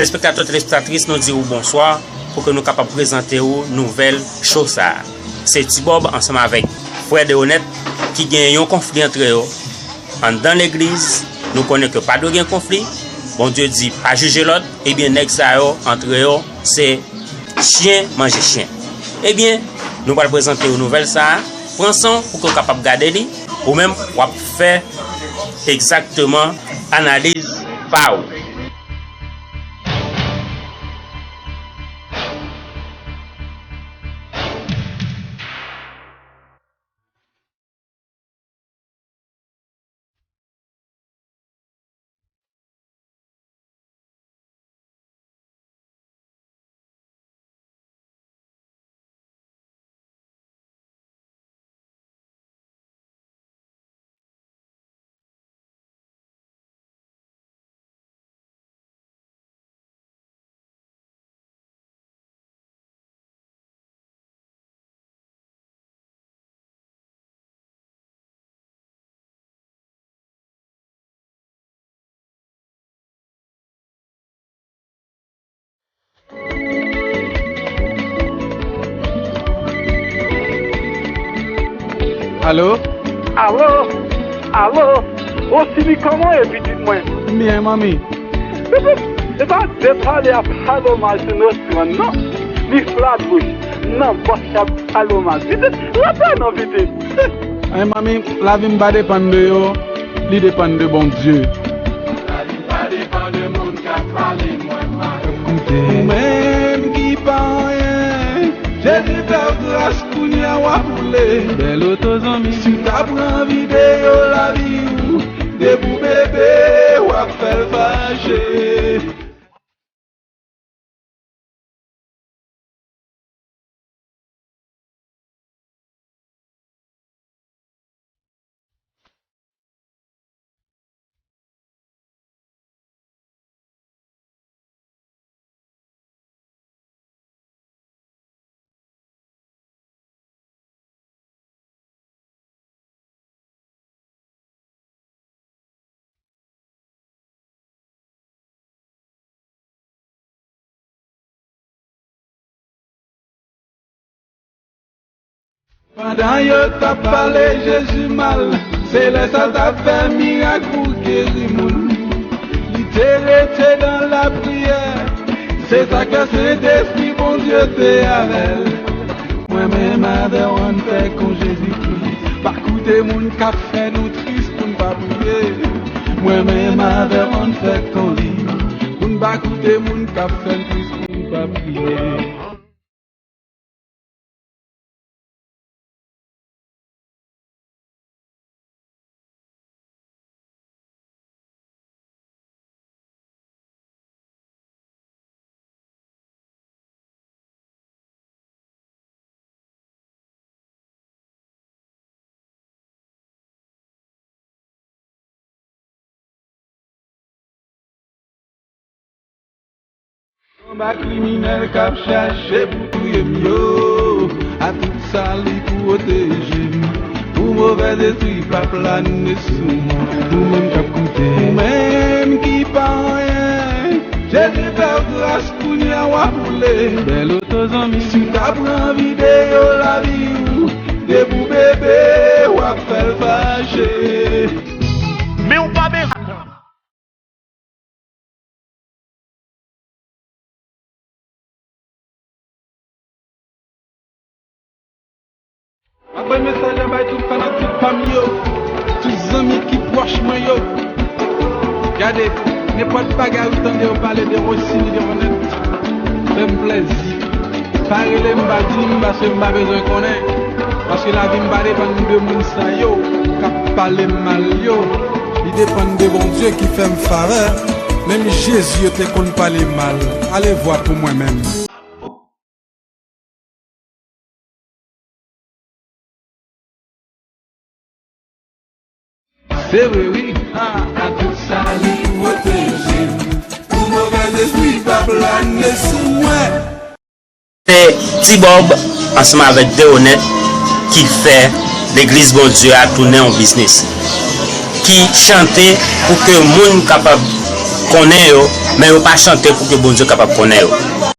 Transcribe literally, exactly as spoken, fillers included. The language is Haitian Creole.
Respektatè, telespektatris, nou di w bonswa pou ke nou kapab prezante w nouvèl cho sa a. Se Ti Bòb ansanm avèk frè Deonèt ki gen yon konfli antre yo. Anndan legliz, nou konnen ke pa dwe gen konfli. Bondye di pa jije lòt, ebyen nèg sa yo antre yo se chen manje chen. Ebyen, nou pral prezante w nouvèl sa a. Pran san w pou ke w kapab gade li. Ou menm, w ap fè egzakteman analiz pa w. Alo? Alo? Alo? O Simi, kòman w ye, pitit mwen? M byen, manmi. Pitit, se pa de pale a Paloma sou Notran, non. Li flat bouch. Nan bòs ap Paloma. Pitit, rantre non, pitit. Ay, manmi, lavi m pa depann de yo, li depann de Bondye. Lavi m pa depann de moun k ap pale mwen mal. Ou menm ki pa anyen, Jezi fè w gras, kounye a w ap woule. Bèl oto, zanmi. Si w ta pran videyo lavi w, depi w bebe, w ap fè l fache. Pandan yo t ap pale Jezi mal, se lè sa t ap fè mirak pou geri moun. Li te rete nan lapriyè, se sa k fè Sentespri Bondye te avè l. Mwen menm avè w ann fè kon Jezikri, pa koute moun k ap fè nou tris pou n pa priye. Mwen menm avè w ann fè kon li, pou n pa koute moun k ap fè n tris pou n pa priye. Konba kriminèl k ap chache pou touye m yo, a tout sa li pwoteje m. Pou movèz espri pa plane sou mwen. Ou menm k ap koute, ou menm ki pa anyen, Jezi fè w gras, kounye a w ap woule. Bèl oto, zanmi. Si w ta pran videyo lavi w, depi w bebe, w ap fè l fache. Men w pa bezwen. M ap bay mesaj la bay tout fanatik pa m yo, tout zanmi ki pwòch mwen yo. Gade, nenpòt bagay ou tande yo pale de Rosiny Deronette, fè m plèzi. Pa rele m, pa di m, paske m pa bezwen konnen. Paske lavi m pa depann de moun sa yo k ap pale m mal yo. Li depann de Bondye ki fè m favè. Menm Jezi yo te konn pale mal. Alevwa pou mwen menm. Se vre, wi. A, a tout sa li pwoteje m. Pou movèz espri pa plane sou mwen. Se Ti Bòb ansanm avèk Deonèt ki fè legliz Bondye a tounen yon biznis. Ki chante pou ke moun kapab konnen yo, men yo pa chante pou ke Bondye kapab konnen yo.